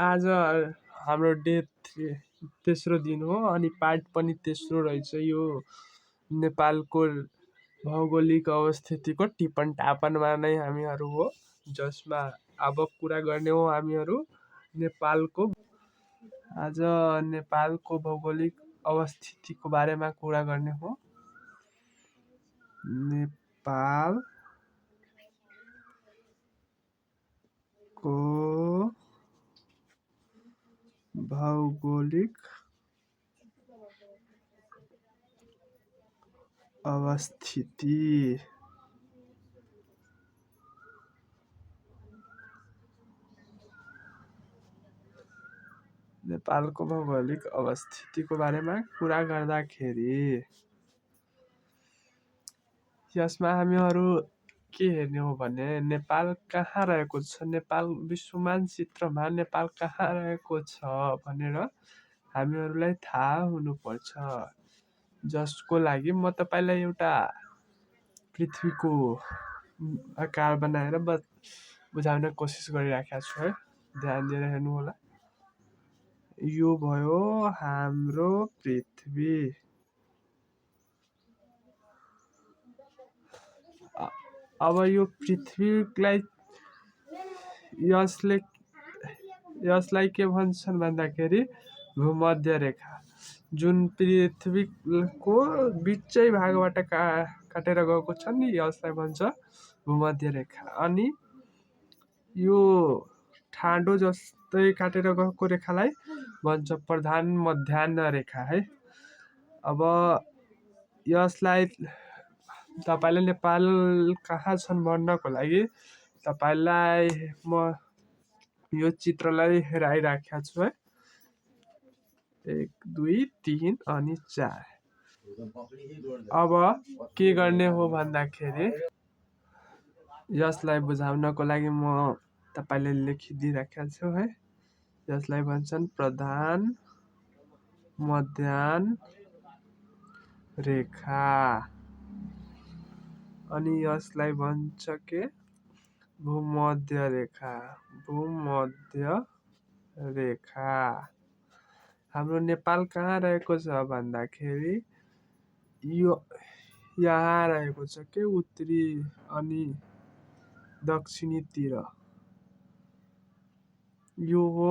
आज हाम्रो डे तेस्रो दिन हो अनि पार्ट पनि तेस्रो रहेछ। यो नेपालको भौगोलिक अवस्थितिको टिपन टापनमा नै हामीहरू हो, जसमा अब कुरा गर्ने हो हामीहरू नेपालको। आज नेपालको भौगोलिक अवस्थितिको बारेमा कुरा गर्ने हो। नेपालको भौगोलिक अवस्थिति। नेपालको भौगोलिक अवस्थितिको बारेमा कुरा गर्दाखेरि यसमा हामीहरू के हेर्ने हो भने नेपाल कहाँ रहेको छ, नेपाल विश्व मानचित्रमा नेपाल कहाँ रहेको छ भनेर हामीहरूलाई थाहा हुनुपर्छ। जसको लागि म तपाईँलाई एउटा पृथ्वीको आकार बनाएर बुझाउने कोसिस गरिराखेको छु है, ध्यान दिएर हेर्नु होला। यो भयो हाम्रो पृथ्वी। अब यो पृथ्वीलाई यसलाई के भन्छन् भन्दाखेरि भूमध्य रेखा, जुन पृथ्वीको बिचै भागबाट काटेर गएको छ नि, यसलाई भन्छ भूमध्य रेखा। अनि यो ठाडो जस्तै काटेर गएको रेखालाई भन्छ प्रधान मध्याह्न रेखा है। अब यसलाई तपाईँले नेपाल कहाँ छन् भन्नको लागि तपाईँलाई म यो चित्रलाई हेराइराखेको छु है। 1 2 3 अनि 4। अब के गर्ने हो भन्दाखेरि यसलाई बुझाउनको लागि म तपाईँले लेखिदिइराखेको छु है। यसलाई भन्छन् प्रधान मध्याह्न रेखा अनि यसलाई भन्छ के भूमध्य रेखा। भूमध्य रेखा हाम्रो नेपाल कहाँ रहेको छ भन्दाखेरि यो यहाँ रहेको छ के उत्तरी अनि दक्षिणीतिर। यो हो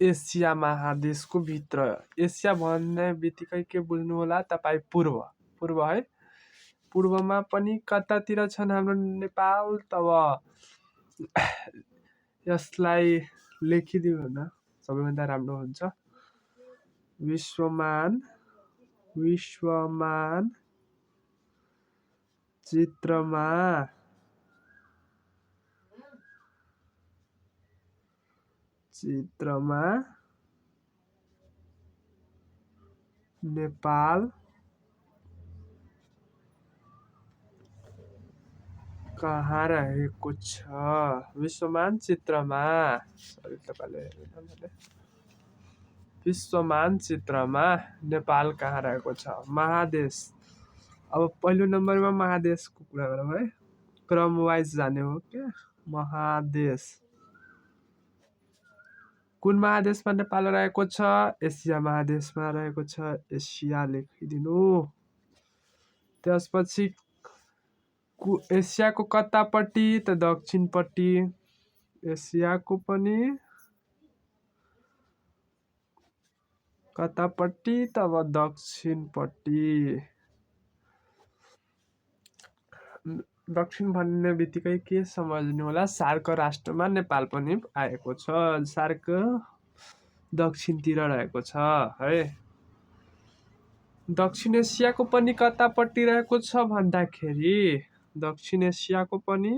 एसिया महादेशको भित्र। एसिया भन्ने बित्तिकै के बुझ्नु होला तपाईँ, पूर्व है। पूर्वमा पनि कतातिर छन् हाम्रो नेपाल, तब यसलाई लेखिदिनु न सबैभन्दा राम्रो हुन्छ। विश्वमान चित्रमा नेपाल कहाँ रहेको छ। विश्वमान चित्रमा विश्वमान चित्रमा नेपाल कहाँ रहेको छ। महादेश। अब पहिलो नम्बरमा महादेशको कुरा गरौँ है, क्रम वाइज जाने हो के। महादेश, कुन महादेशमा नेपाल रहेको छ? एसिया महादेशमा रहेको छ। एसिया लेखिदिनु। त्यसपछि एसियाको कतापट्टि त दक्षिणपट्टि। एसियाको पनि कतापट्टि तब दक्षिणपट्टि। दक्षिण भन्ने बित्तिकै के सम्झिनु होला, सार्क राष्ट्रमा नेपाल पनि आएको छ। सार्क दक्षिणतिर रहेको छ है। दक्षिण एसियाको पनि कतापट्टि रहेको छ भन्दाखेरि दक्षिण एसियाको पनि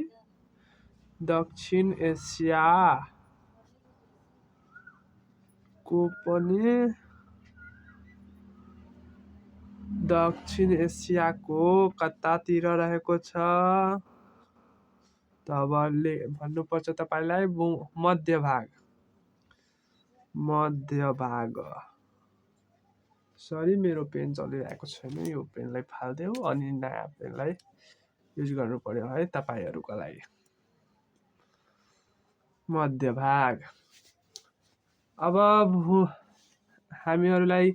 दक्षिण एसियाको कतातिर रहेको छ। तब भन्नुपर्छ तपाईँलाई मध्य भाग। सरी, मेरो पेन चलिरहेको छैन, यो पेनलाई फालिदेऊ अनि नयाँ पेनलाई युज गर्नु पर्यो है तपाईँहरूको लागि। मध्य भाग अब हामीहरूलाई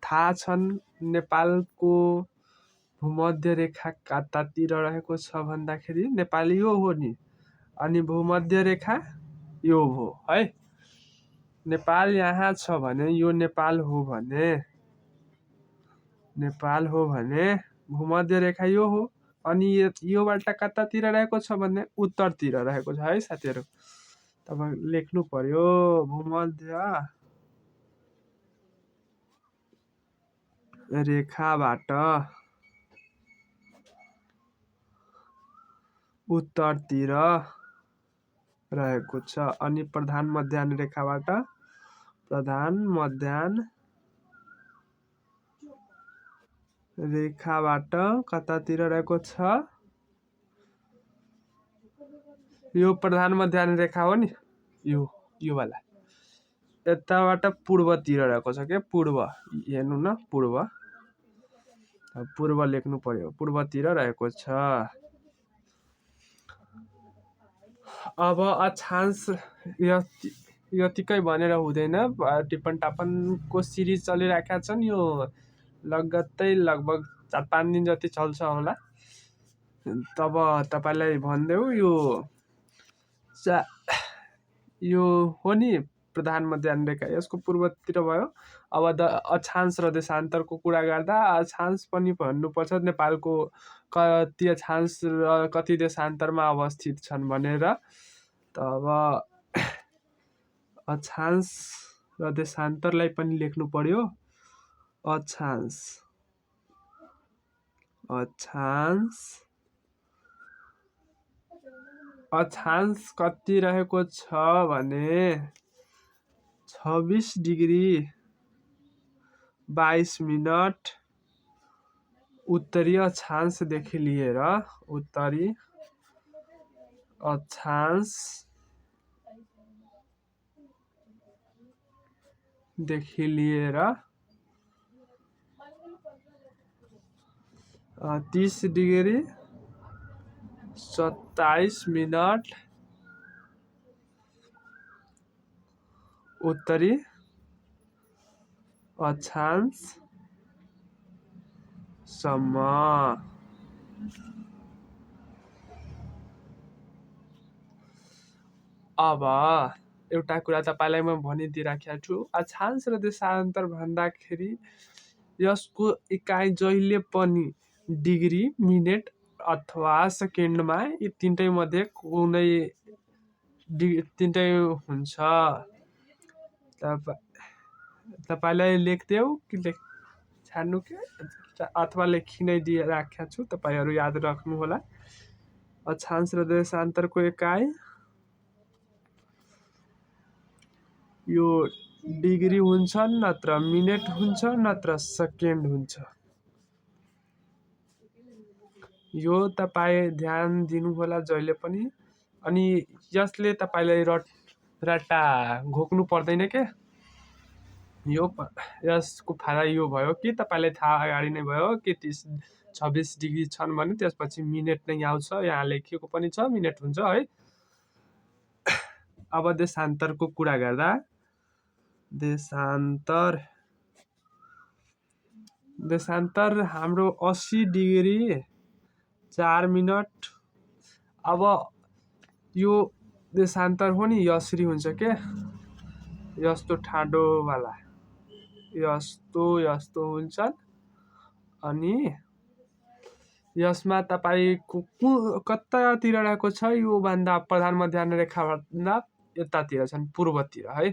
थाहा छन् नेपालको भूमध्य रेखा कतातिर रहेको छ भन्दाखेरि नेपाल यो हो नि, अनि भूमध्य रेखा यो हो है। नेपाल यहाँ छ भने यो नेपाल हो भने भूमध्य रेखा यो हो, अनि योबाट कतातिर रहेको छ भने उत्तरतिर रहेको छ है साथीहरू। तपाईँ लेख्नु पर्यो भूमध्य रेखाबाट उत्तरतिर रहेको छ, अनि प्रधान मध्याह्न रेखाबाट कतातिर रहेको छ, यो प्रधान मध्याह्न रेखा हो नि, यो वाला यताबाट पूर्वतिर रहेको छ के, पूर्व हेर्नु न, पूर्व लेख्नु पर्यो, पूर्वतिर रहेको छ। अब अक्षांश यतिकै भनेर हुँदैन, टिप्पण टाप्पणको सिरिज चलिरहेका छन्। यो लगभग 4-5 दिन जति चल्छ होला। तब तपाईलाई भनिदेऊ, यो हो नि प्रधान मध्याह्न रेखा, यसको पूर्वतिर भयो। अब अक्षांश र देशान्तरको कुरा गर्दा अक्षांश पनि भन्नुपर्छ नेपालको कति अक्षांश र कति देशान्तरमा अवस्थित छन् भनेर। तब अक्षांश र देशान्तरलाई पनि लेख्नु पर्यो। अक्षांश कति रहेको छ भने 26 डिग्री 22 मिनट उत्तरी अक्षांशदेखि लिएर देखि लिएर 30 डिग्री 27 मिनट उत्तरी अक्षांशसम्म। अब एउटा कुरा तपाईलाई म भनिदिइराखेको छु, अक्षांश र देशान्तर भन्दाखेरि यसको इकाइ जहिले पनि डिग्री, मिनेट अथवा सेकेन्डमा यी तीनटै मध्ये कुनै तीनटै हुन्छ। तपाईलाई लेख्देऊ कि छाड्नु के, अथवा लेखि नै दिइराखेको छु, तपाईहरू याद राख्नु होला। अक्षांश र देशान्तरको इकाइ यो डिग्री हुन्छ, नत्र मिनेट हुन्छ, नत्र सेकेन्ड हुन्छ। यो तपाईँ ध्यान दिनु होला जहिले पनि। अनि यसले तपाईलाई रट्टा घोक्नु पर्दैन के। यसको फाइदा यो भयो कि तपाईलाई थाहा अगाडि नै भयो कि 26 डिग्री छन् भने त्यसपछि मिनेट नै आउँछ, यहाँ लेखिएको पनि छ मिनेट हुन्छ है। अब देशान्तरको कुरा गर्दा देशान्तर हाम्रो 80 डिग्री 4 मिनट। अब यो देशान्तर हो नि, यसरी हुन्छ के, यस्तो ठाडोवाला यस्तो हुन्छ। अनि यसमा तपाईको कतातिर रहेको छ, यो भन्दा प्रधान मध्याह्न रेखा भन्दा यतातिर छन्, पूर्वतिर है।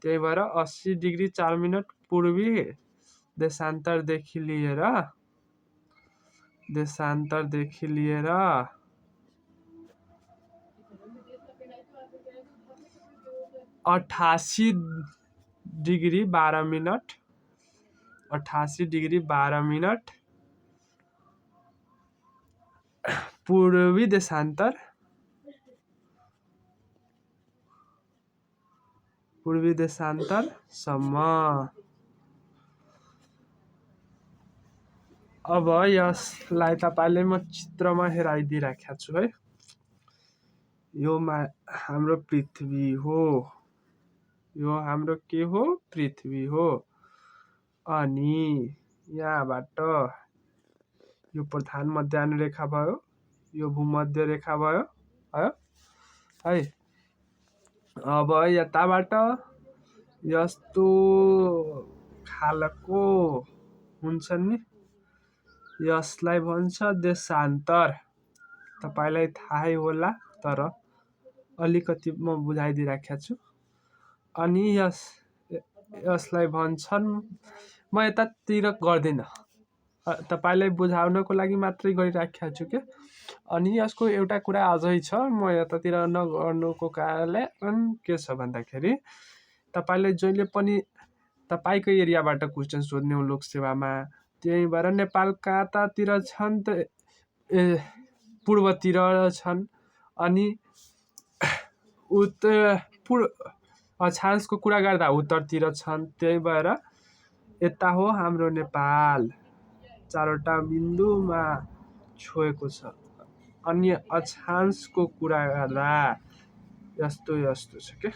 त्यही भएर 80 डिग्री 4 मिनट पूर्वी देशान्तरदेखि लिएर 88 डिग्री 12 मिनट पूर्वी देशान्तरसम्म। अब यसलाई तपाईले म चित्रमा हेराइदिइराखेको छु है। यो हाम्रो पृथ्वी हो, यो हाम्रो के हो? पृथ्वी हो। अनि यहाँबाट यो प्रधान मध्याह्न रेखा भयो, यो भूमध्य रेखा भयो है। अब यताबाट यस्तो खालको हुन्छ नि, यसलाई भन्छ देशान्तर। तपाईलाई थाहै होला, तर अलिकति म बुझाइदिइराखेको छु। अनि यसलाई भन्छन्, म यतातिर गर्दिनँ, तपाईलाई बुझाउनको लागि मात्रै गरिराखेको छु के। अनि यसको एउटा कुरा अझै छ, म यतातिर नगर्नुको कारण के छ भन्दाखेरि, तपाईलाई जहिले पनि तपाईँको एरियाबाट क्वेसन सोध्ने हो लोकसेवामा, त्यही भएर नेपाल कतातिर छन् त पूर्वतिर छन्, अनि अक्षांशको कुरा गर्दा उत्तरतिर छन्। त्यही भएर यता हो हाम्रो नेपाल, चारवटा बिन्दुमा छोएको छ। अनि अक्षांशको कुरा गर्दा यस्तो यस्तो छ के।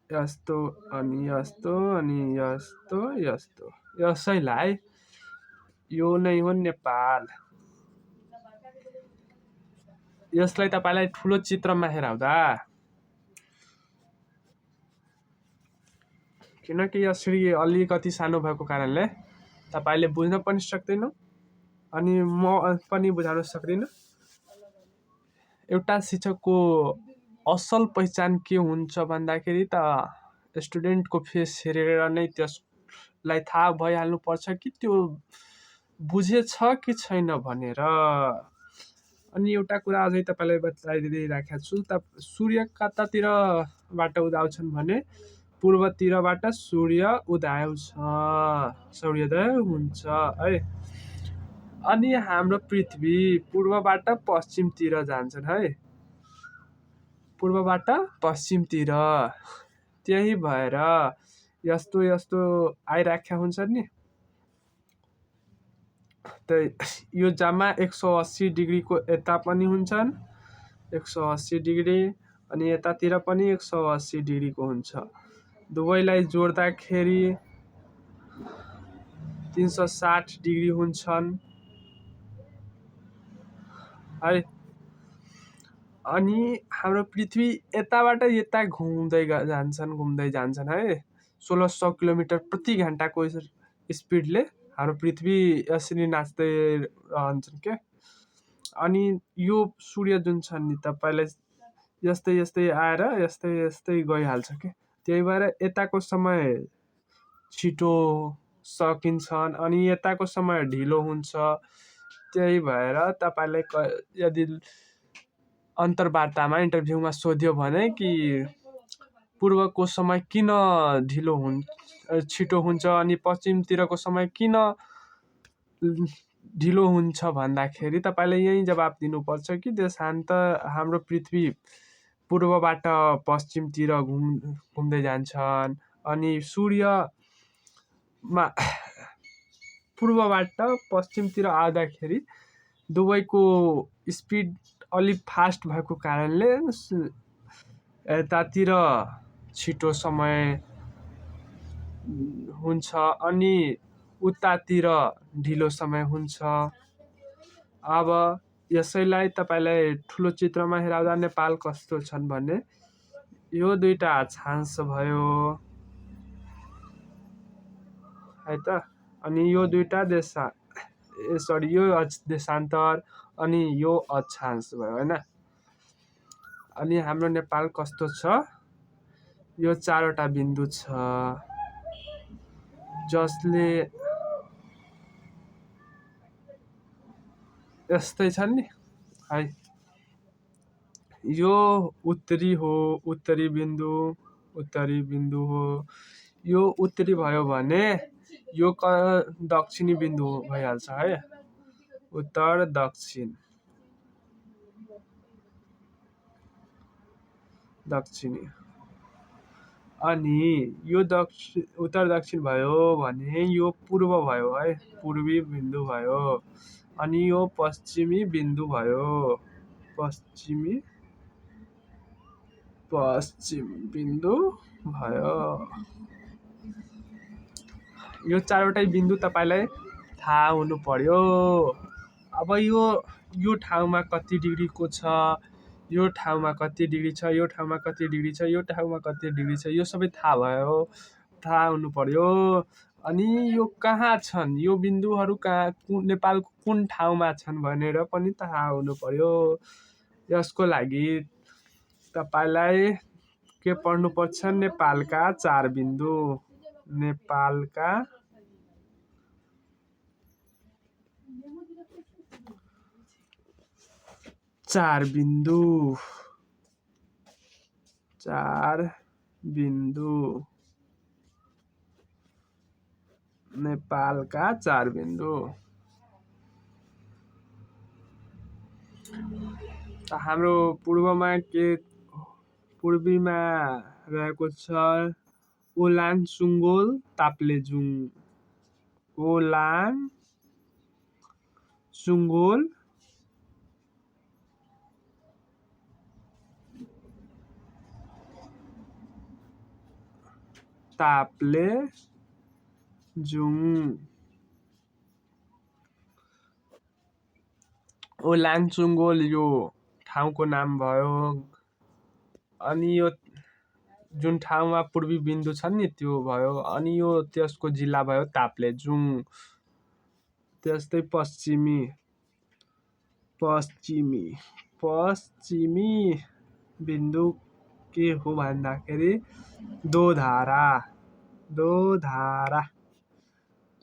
यस्तो अनि यस्तो अनि यस्तो यस्तो, यसैलाई यो नै हो नेपाल। यसलाई तपाईलाई ठुलो चित्रमा हेराउँदा, किनकि यसरी अलिकति सानो भएको कारणले तपाईले बुझ्न पनि सक्दैन, अनि म पनि बुझाउन सक्दिनँ। एउटा शिक्षकको असल पहिचान के हुन्छ भन्दाखेरि त स्टुडेन्टको फेस हेरेर नै त्यसलाई थाहा भइहाल्नु पर्छ कि त्यो बुझेछ कि छैन भनेर। अनि एउटा कुरा अझै तपाईँलाई बताइदिइराखेको छु, सूर्य कतातिरबाट उदाउँछन् भने पूर्वतिरबाट सूर्य सूर्योदय हुन्छ है। अनि हाम्रो पृथ्वी पूर्वबाट पश्चिमतिर जान्छन् है, पूर्वबाट पश्चिमतिर। त्यही भएर यस्तो यस्तो आइराखेका हुन्छन् नि। यो जम्मा 180 डिग्रीको यता पनि हुन्छन् 180 डिग्री, अनि यतातिर पनि 180 डिग्रीको हुन्छ। दुवैलाई जोड्दाखेरि 360 डिग्री हुन्छन् है। अनि हाम्रो पृथ्वी यताबाट यता घुम्दै जान्छन् है। 1600 किलोमिटर प्रति घन्टाको स्पिडले हाम्रो पृथ्वी यसरी नाच्दै रहन्छन् के। अनि यो सूर्य जुन छ नि, तपाईँलाई यस्तै यस्तै आएर यस्तै यस्तै गइहाल्छ के। त्यही भएर यताको समय छिटो सकिन्छन्, अनि यताको समय ढिलो हुन्छ। त्यही भएर तपाईँलाई यदि अन्तर्वार्तामा इन्टरभ्यूमा सोध्यो भने कि पूर्वको समय किन छिटो हुन्छ अनि पश्चिमतिरको समय किन ढिलो हुन्छ भन्दाखेरि तपाईँले यही जवाब दिनुपर्छ कि देशान्तर हाम्रो पृथ्वी पूर्वबाट पश्चिमतिर घुम्दै जान्छन्, अनि सूर्यमा पूर्वबाट पश्चिमतिर आउँदाखेरि दुवैको स्पिड अलिक फास्ट भएको कारणले यतातिर छिटो समय हुन्छ अनि उतातिर ढिलो समय हुन्छ। अब यसैलाई तपाईँलाई ठुलो चित्रमा हेराउँदा नेपाल कस्तो छन् भने, यो दुईटा अक्षांश भयो है त, अनि यो दुईटा यो देशान्तर, अनि यो अक्षांश भयो हैन। अनि हाम्रो नेपाल कस्तो छ, यो चारवटा बिन्दु छ जसले यस्तै छन् नि है। यो उत्तरी बिन्दु हो। यो उत्तरी भयो भने यो दक्षिणी बिन्दु भइहाल्छ है, उत्तर दक्षिणी। अनि यो उत्तर दक्षिण भयो भने यो पूर्व भयो है, पूर्वी बिन्दु भयो। अनि यो पश्चिमी बिन्दु भयो। पश्चिम बिन्दु भयो। यो चारवटै बिन्दु तपाईलाई थाहा हुनु पर्यो। अब यो ठाउँमा कति डिग्रीको छ, यो ठाउँमा कति डिग्री छ, यो ठाउँमा कति डिग्री छ, यो ठाउँमा कति डिग्री छ, यो सबै थाहा हुनु पर्यो। अनि यो कहाँ छन्, यो बिन्दुहरू नेपालको कुन ठाउँमा छन् भनेर पनि थाहा हुनु पर्यो। यसको लागि तपाईलाई के पढ्नुपर्छ, नेपालका 4 बिन्दु। नेपालका 4 बिन्दु। 4 बिन्दु। नेपालका 4 बिन्दु। हाम्रो पूर्वीमा रहेको छ ओलान सुङ्गोल ताप्लेजुङ। ओलान सुङ्गोल ताप्लेजुङ। ओलान सुङ्गोल यो ठाउँको नाम भयो। अनि यो जुन ठाउँमा पूर्वी बिन्दु छ नि त्यो भयो। अनि यो त्यसको जिल्ला भयो ताप्लेजुङ। त्यस्तै पश्चिमी बिन्दु के हो भन्दाखेरि दोधारा।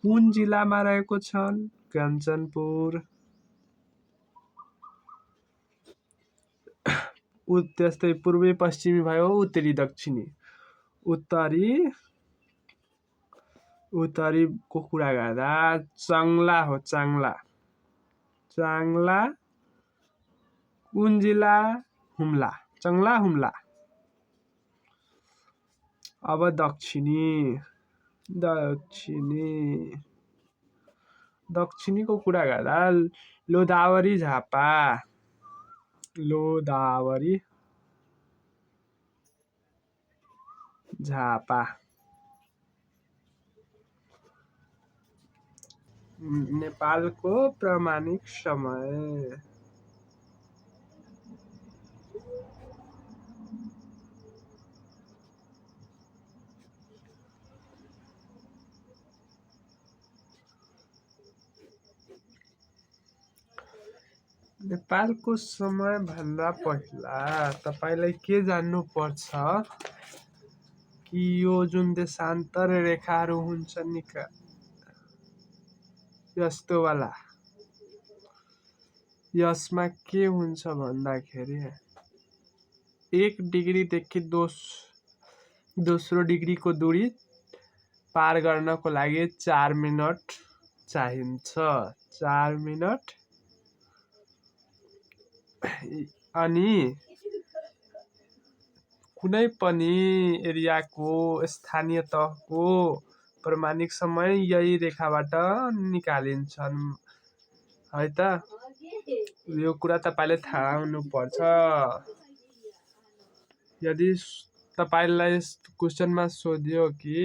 कुन जिल्लामा रहेको छन्? कञ्चनपुर। त्यस्तै पूर्वी पश्चिमी भयो, उत्तरी दक्षिणी। उत्तरीको कुरा गर्दा चाङ्ला हो। चाङ्ला कुन जिल्ला? हुम्ला। चाङ्ला हुम्ला। अब दक्षिणीको कुरा गर्दा लोधावरी झापा। नेपालको प्रामाणिक समय। नेपालको समय भन्दा पहिला तपाईलाई के जान्नु पर्छ कि यो जुन देशान्तर रेखाहरू हुन्छ नि यस्तो वाला, यसमा के हुन्छ भन्दाखेरि 1 डिग्रीदेखि दोस्रो डिग्रीको दूरी पार गर्नको लागि 4 मिनट चाहिन्छ। 4 मिनट। अनि कुनै पनि एरियाको स्थानीय तहको प्रामाणिक समय यही रेखाबाट निकालिन्छन् है त। यो कुरा तपाईले थाहा हुनुपर्छ। यदि तपाईलाई क्वेशनमा सोध्यो कि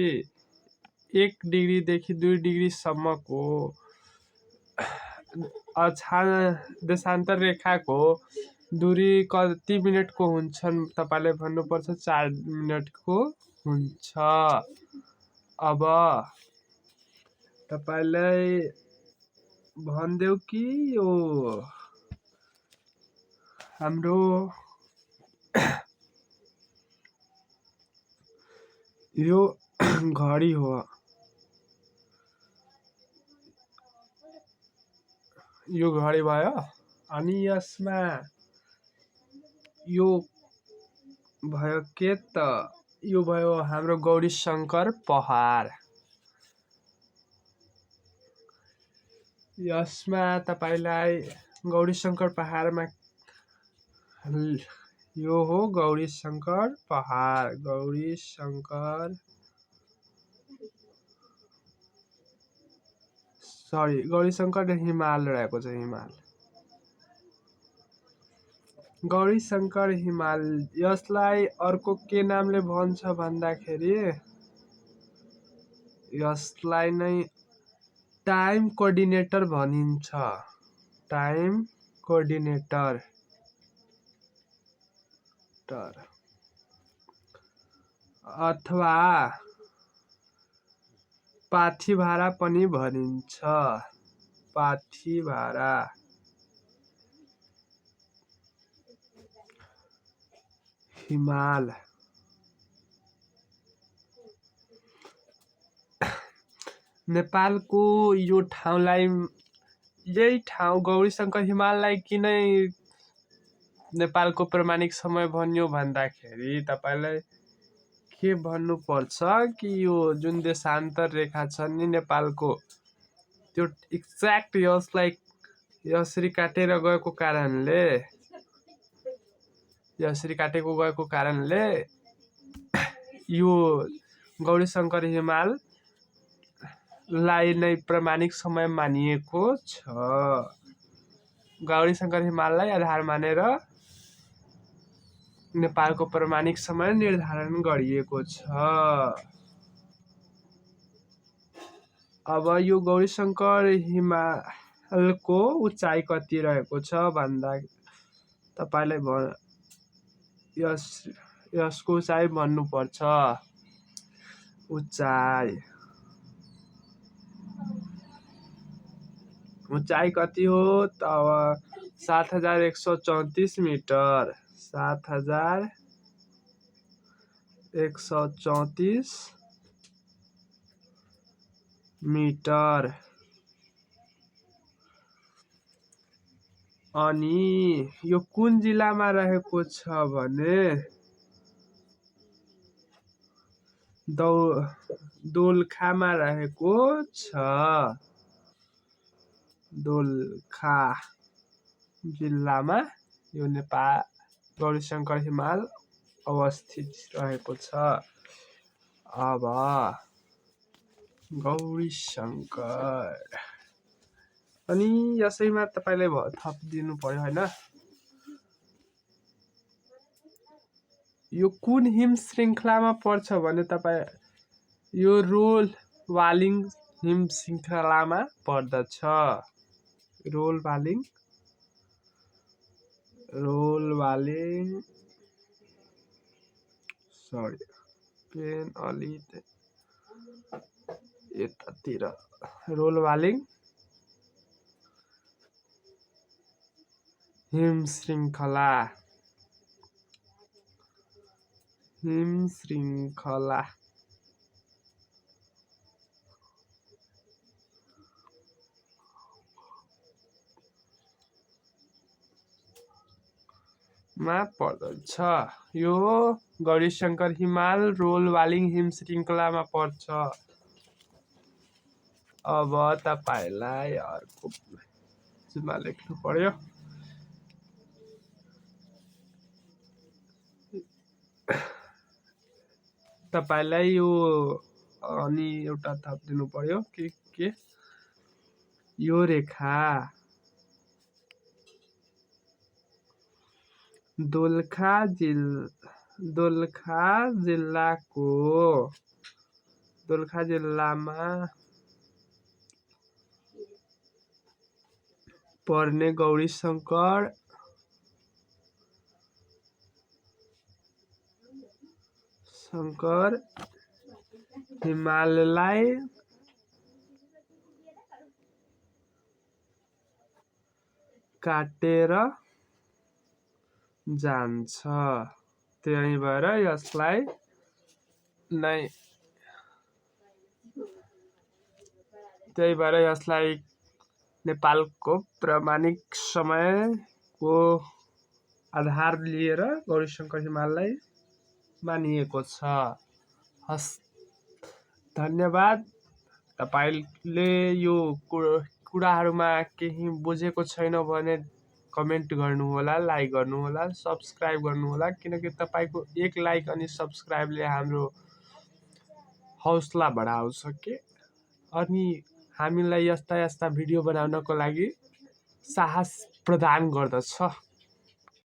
1 डिग्रीदेखि 2 डिग्रीसम्मको देशान्तर रेखाको दूरी कति मिनटको हुन्छन्, तपाईले भन्नुपर्छ 4 मिनटको हुन्छ। अब तपाईलाई भन्देऊ कि यो हाम्रो यो घडी हो। यो घडी भयो। अनि यसमा यो भयो के त, यो भयो हाम्रो गौरीशंकर पहाड। यसमा तपाईलाई गौरीशंकर पहाडमा यो हो गौरीशंकर पहाड। सरी गौरीशङ्कर र हिमाल रहेको छ। हिमाल, गौरीशङ्कर हिमाल। यसलाई अर्को के नामले भन्छ भन्दाखेरि यसलाई नै टाइम कोअर्डिनेटर भनिन्छ। टाइम कोअर्डिनेटर अथवा पाथिभारा पनि भनिन्छ। पाथिभारा। हिमाल नेपालको यो ठाउँलाई, यही ठाउँ गौरीशङ्कर हिमाललाई किन नेपालको प्रामाणिक समय भन्यो भन्दाखेरि तपाईलाई के भन्नुपर्छ कि यो जुन देशान्तर रेखा छ नि नेपालको, त्यो एक्ज्याक्ट यसलाई यसरी काटेर गएको कारणले, यसरी काटेको गएको कारणले यो गौरीशङ्कर हिमाल लाई नै प्रामाणिक समय मानिएको छ। गौरीशङ्कर हिमाललाई आधार मानेर नेपालको प्रामाणिक समय निर्धारण गरिएको छ। अब यो गौरीशङ्कर हिमालको उचाइ कति रहेको छ भन्दा तपाईलाई यसको उचाइ भन्नुपर्छ। उचाइ कति हो त 7134 मिटर। 7134 मिटर। अनि यो कुन जिल्लामा रहेको छ भने दोलखामा रहेको छ। दोलखा जिल्लामा यो नेपाल गौरीशङ्कर हिमाल अवस्थित रहेको छ। अब गौरीशङ्कर, अनि यसैमा तपाईले थप दिनु पर्यो हैन। यो कुन हिम श्रृङ्खलामा पर्छ भने तपाई यो रोल वालिङ हिम श्रृङ्खलामा पर्दछ। रोल वालिङ सरी पेन अलि यतातिर। रोल वालिङ हिम श्रृङ्खला मा पर्दछ। यो गौरीशङ्कर हिमाल रोल वालिङ हिम श्रृङ्खलामा पर्छ। अब तपाईलाई अर्को जिम्मा लेख्नु पर्यो। तपाईलाई यो अनि एउटा थप दिनु पर्यो के यो रेखा दोलखा जिल्लामा पर्ने गौरीशङ्कर हिमाललाई काटेर जान्छ। त्यही भएर यसलाई नेपालको प्रामाणिक समयको आधार लिएर गौरीशङ्कर हिमाललाई मानिएको छ। हस्, धन्यवाद। तपाईले यो कुराहरुमा केही बुझेको छैन भने कमेन्ट गर्नुहोला, लाइक गर्नुहोला, सब्स्क्राइब गर्नुहोला, किनकि तपाईको एक लाइक अनि सब्स्क्राइबले हाम्रो हौसला बढाउँछ के। अनि हामीलाई यस्ता यस्ता भिडियो बनाउनको लागि साहस प्रदान गर्दछ।